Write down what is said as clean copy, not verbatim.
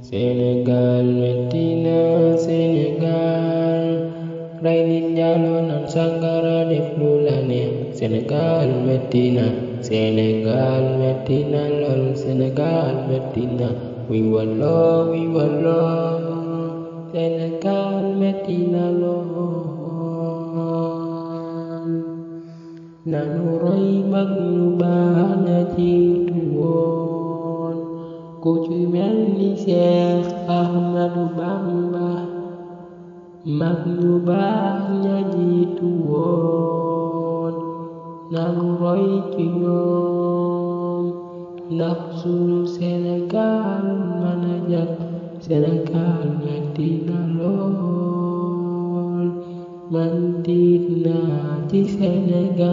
Sénégal Medina Sénégal rey nit njaaloo naan sangara def lu la neex Sénégal Medina lool Sénégal Medina wuy walloo Sénégal Medina lool nanu roy mag ñu baax ña jiitu woon ku ci mel ni Seex Ahmadu Bamba mag ñu baax ña jiitu woon nanu roy ci ñoom ndax sunu Sénégal mën a jag Sénégal Medina lool man tiit naa ci Sénégal